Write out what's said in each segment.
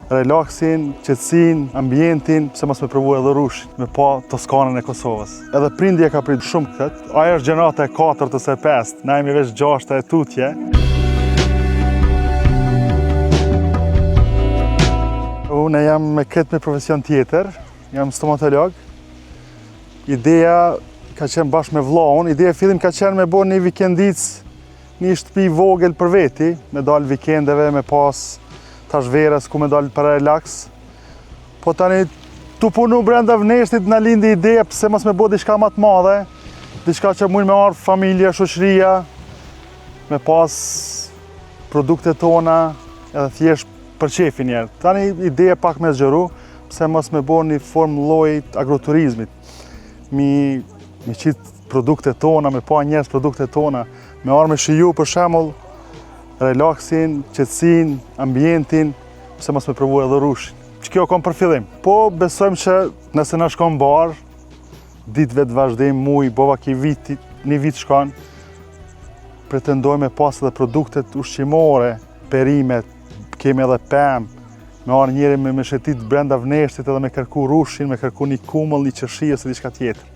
Relaksin, qetësinë, ambientin, pse mos me provu edhe rrushin, me pa Toskanën e Kosovës. Edhe prindi e ka prit shumë këtë, ajo është gjenerata e katërt ose e pestë, na jemi veç gjashta e tutje. Unë jam me këtë me profesion tjetër, jam stomatolog. Ideja ka qenë bashkë me vllaun, ideja fillim ka qenë me bo një vikendicë Një shtëpi vogël për veti, me dalë vikendeve, me pas tash verës ku me dalë për relaks. Po tani, tu punu brenda vneshtit, na lindi ideja pse mos me bo diçka ma të madhe, diçka që mujnë me ardhë familja, shoqëria, me pas produkte tona, edhe thjesht për qefin njerë. Tani ideja pak me zgjeru, pse mos me bo një formë lloj agroturizmit, mi, mi qitë produkte tona, me pa njerëz produkte tona, me ardhë me shiju për shembull relaksin, qetësinë, ambientin, pse mos me provu edhe rrushin. Që kjo kom për fillim. Po besojmë që nëse na shkon mbarë, ditëve të vazhdim, muj, bova ki viti, një vit shkon, pretendojmë me pas edhe produktet ushqimore, perimet, kemi edhe pemë, me ardhë njeri me, me shetit brenda vneshtit edhe me kërku rrushin, me kërku një kumëll, një qërshi ose diçka tjetër.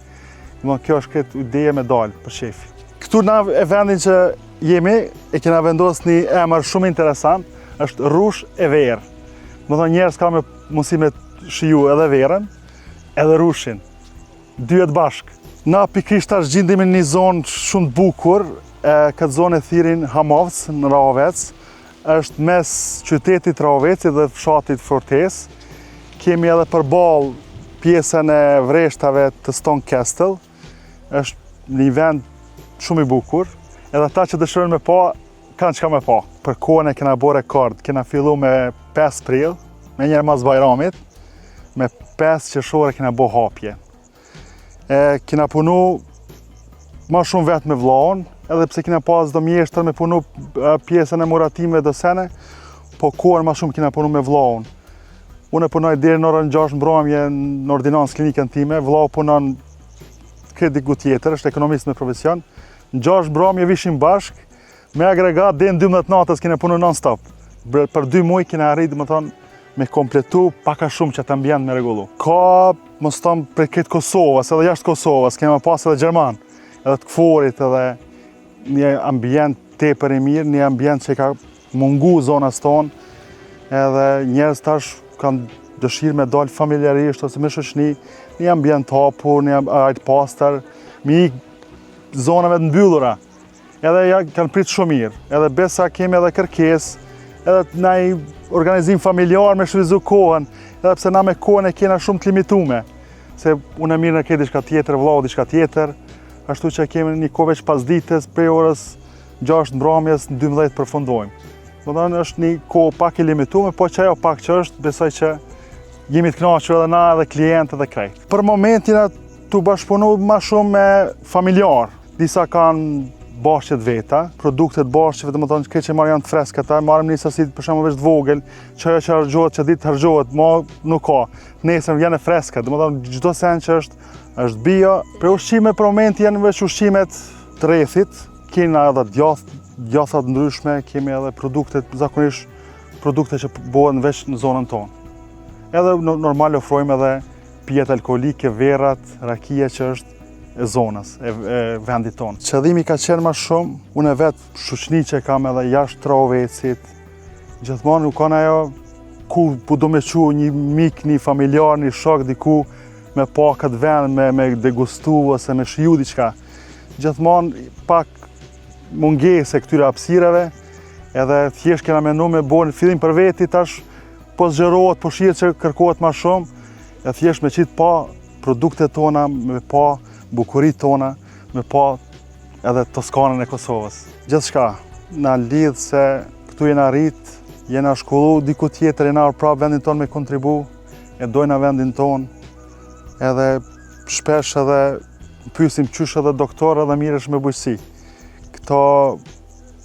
Më kjo është këtë ideje me dalë për qefi. Këtu na e vendin që jemi, e kena vendos një emër shumë interesant, është rrush e verë. Me thonë njerëz ka me mundësi me shiju edhe verën, edhe rrushin. Dyjet bashkë. Na pikërisht tash gjindemi në një zonë shumë të bukur, e, këtë zonë e thirin Hamovc në Rahovec, është mes qytetit Rahovecit dhe fshatit Fortesë. Kemi edhe përballë pjesën e vreshtave të Stone Castle. Është një vend shumë i bukur. Edhe ata që dëshirojnë me pa, kanë çka me pa. Për kohën e kena bo rekord, kena fillu me 5 prill, menjëherë mas Bajramit, me 5 qershor e kena bo hapje. E kena punu ma shumë vetë me vllaun, edhe pse kena pas do mjeshtër me punu pjesën e muratimeve do sene, po kohën ma shumë kena punu me vllaun. Unë e punoj deri në orën 6 mbrëmje në ordinancë klinikën time, vllau punon krejt diku tjetër, është ekonomist me profesion. Në 6 mbrëmje vishim bashk, me agregat deri në 12 natës kena punu non stop. Për 2 muaj kena arrit, domethonë, me kompletu pak a shumë qat ambient me rregullu. Ka, mos thom, prej krejt Kosovës, edhe jashtë Kosovës, kena pas edhe Gjerman, edhe të KFOR-it, edhe një ambient tepër i mirë, një ambient që i ka mungu zonës tonë, edhe njerëz tash kanë dëshirë me dalë familjarisht ose me shoqni, një ambient të hapur, një ajër të pastër, me ik zonave të mbyllura. Edhe ja kanë prit shumë mirë. Edhe besa kemi edhe kërkesë, edhe naj organizim familjar me shfrytzu kohën, edhe pse na me kohën e kena shumë të limitume, se unë e mirë në këtë diçka tjetër, vllau diçka tjetër, ashtu që kemi një kohë veç pas ditës, prej orës 6 mbrëmjes në 12 përfundojmë. Domethonë është një kohë pak e limitume, po që ajo pak që është, besoj që jemi të kënaqur edhe na edhe klientët edhe krejt. Për momentin tu bashkëpunu ma shumë me familjar, Disa kanë bahçet veta, produktet bahçeve, domethonë krejt që marrim janë të freskëta, marrim një sasi për shembull veç të vogël, që ajo që harxhohet qat ditë harxhohet, mo nuk ka. Nesër janë e freskët, domethonë çdo sen që është është bio. Për ushqime për moment janë veç ushqimet të rrethit, kena edhe djath, djatha të ndryshme, kemi edhe produktet zakonisht produkte që bëhen veç në zonën tonë. Edhe normal ofrojmë edhe pijet alkoolike, verat, rakia që është e zonës, e, e vendit tonë. Qëllimi ka qenë ma shumë, unë e vetë shoqni që kam edhe jashtë Rahovecit, gjithmonë nuk kanë ajo ku po do me çu një mik, një familjar, një shok diku me pa këtë vend, me, me degustu ose me shiju diçka. Gjithmonë pak mungesë e këtyre hapësirave, edhe thjesht kena menu me bo në fillim për veti, tash po zgjerohet, po shihet që kërkohet ma shumë, e thjesht me qitë pa produktet tona, me pa bukuritë tona, me pa edhe Toskanën e Kosovës. Gjithçka na lidh se këtu jena rrit, jena shkollu diku tjetër, jena ardhë prapë vendin tonë me kontribu, e dojna vendin tonë, edhe shpesh edhe pyesim qysh edhe doktor edhe mirresh me bujqësi. Këto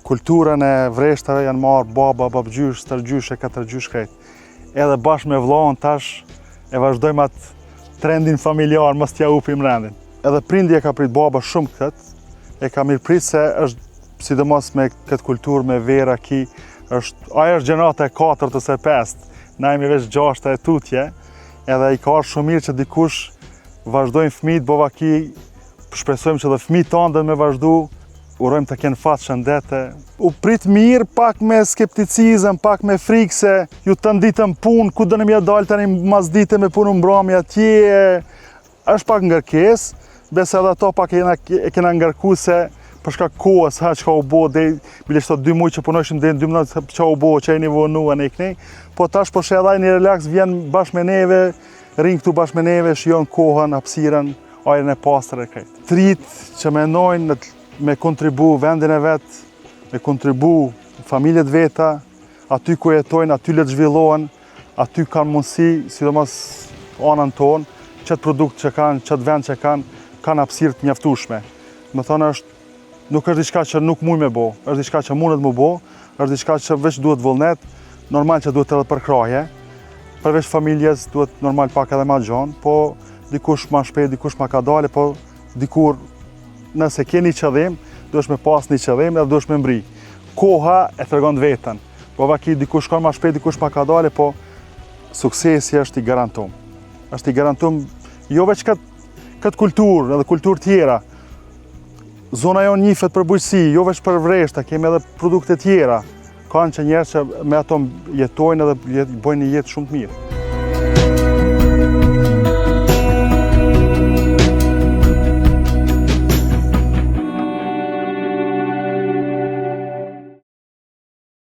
kulturën e vreshtave janë marrë baba, babgjysh, stërgjysh e katërgjysh krejt. Edhe bashkë me vllaun tash e vazhdojmë atë trendin familjar, mos t'ja hupim rendin. Edhe prindi e ka prit baba shumë këtë, e ka mirëprit se është sidomos me këtë kulturë me vera ki, është, ajo është gjenerata e katërt ose e pestë. Na jemi veç gjashta e tutje, edhe i ka ardhë shumë mirë që dikush vazhdojnë fëmijët, bo vaki, shpresojmë që dhe fëmijët tanë do me vazhdu, urojmë të kenë fat shëndete. U prit mirë, pak me skepticizëm, pak me frikë se ju të ditën punë, ku do në mja dalë tani mas dite me punu mbrami atje, është pak ngarkesë, besa edhe ato pak e kena, e kena ngarku se për shkak kohës, ha, çka u bo, dhe bile shto dy muaj që punojshim deri në 12, çka u bo, që jeni vonu, e ne kënej, po tash po sheh edhe ai një relaks vjen bashkë me neve, rrin këtu bashkë me neve, shijon kohën, hapësirën, ajrin e pastër e krejt. T'rijt që menojnë në me kontribu vendin e vet, me kontribu familjet veta, aty ku jetojnë, aty le të zhvillohen, aty kanë mundësi, sidomos anën tonë, qëtë produkt që kanë, qëtë vend që kanë, kanë hapësirë të mjaftueshme. Me thonë është, nuk është diçka që nuk muj me bo, është diçka që mundet me bo, është diçka që veç duhet vullnet, normal që duhet edhe përkrahje, përveç familjes duhet normal pak edhe ma gjonë, po dikush ma shpejt, dikush ma kadale, po dikur nëse ke një qëllim, duhesh me pas një qëllim edhe duhesh me mbri. Koha e tregon veten. Po vaki dikush shkon ma shpejt, dikush ma kadale, po suksesi është i garantum. Është i garantum jo veç këtë këtë kulturë, edhe kulturë tjera. Zona jonë njifet për bujqësi, jo veç për vreshta, kemi edhe produkte tjera. Kanë që njerëz që me ato jetojnë edhe bojnë një jetë shumë të mirë.